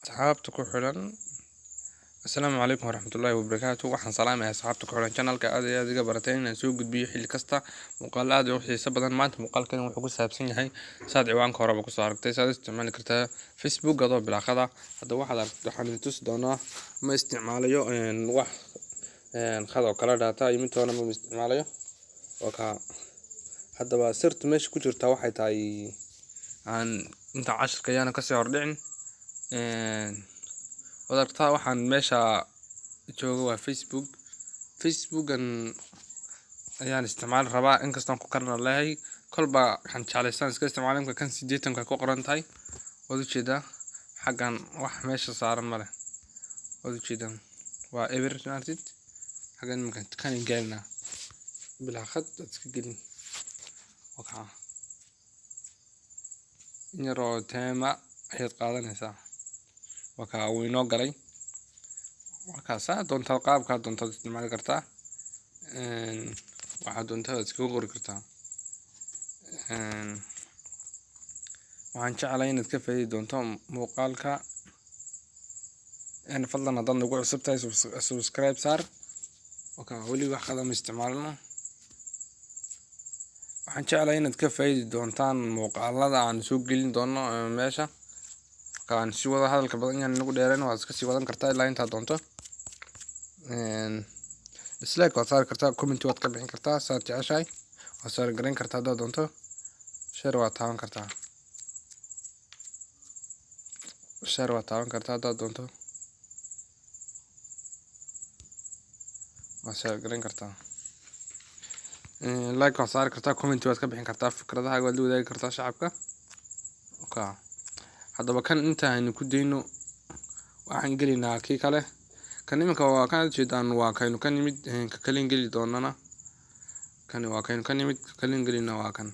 Asxaabta ku xidhan, assalaamu calaykum waraxmatullaahi wabarakaatu. Waxaan salaamayaa asxaabta ku xidhan channelka. Aad iyo aad iga barateen inaan soo gudbiyo xilli kasta muuqaal aad u xiiso badan. Maanta muuqaalkan wuxuu ku saabsan yahay, saad ciwaanka horeba kusoo aragtay, saad isticmaali kartaa Facebook adoo bilaaqada. Hadda waxaad aragt, waxaan idin tusi doonaa ma isticmaalayo wax khad oo kale, data iyo midtoona ma isticmaalayo. Waa kaa. Haddaba sirta meesha ku jirta waxay tahay, aan inta cashirka ayaana kasii hordhicin, waad aragtaa waxaan meesha joogo waa Facebook. Facebookan ayaan isticmaali rabaa, inkastoon ku karna leeyahay. Kolba waxaan jeclaystaan iska isticmaala. Imka kan 80-ka ku qoran tahay, waad ujeedaa. Xaggan wax meesha saaran male, waad ujeedaa, waa eber maartid. Xaggan imika kan gelinaa, bilaa khad waad iska gelin. Waa kaa, in yaroo teema ayaad qaadanaysaa. Waa kaa, wuu inoo galay. Waa kaa, saa doontaa, qaabkaa doontaad isticmaali kartaa, waxaad doontaa waad iskaga qori kartaa. Waxaan jeclahay inaad ka faa'iidi doonto muuqaalka. Fadlan haddaad nagu cusub tahay, subscribe saar. Waa kaa, weli wax qada ma isticmaalno. Waxaan jeclahay inaad ka faa'iidi doontaan muuqaalada aan soo gelin doono meesha. Aan si wada hadalka badan yaan nagu dheerayn, waad iska sii wadan kartaa ilaa intaad doonto. Dislike waad saari kartaa, comment waad ka bixin kartaa, saad jeceshahay waad share garayn kartaa haddaad doonto, share waad taaban kartaa, share waad taaban kartaa haddaad doonto, waad share garayn kartaa, like waad saari kartaa, comment waad ka bixin kartaa, fikradahaaga waad la wadaagi kartaa shacabka. Ka haddaba kan inta aynu ku dayno, waxaan gelaynaa kii kale. Kan iminka waa kan aad ujeedaan, waa kaynu ka nimid. Ka kalen geli doonana, kani waa kaynu ka nimid, ka kalen gelina waa kan.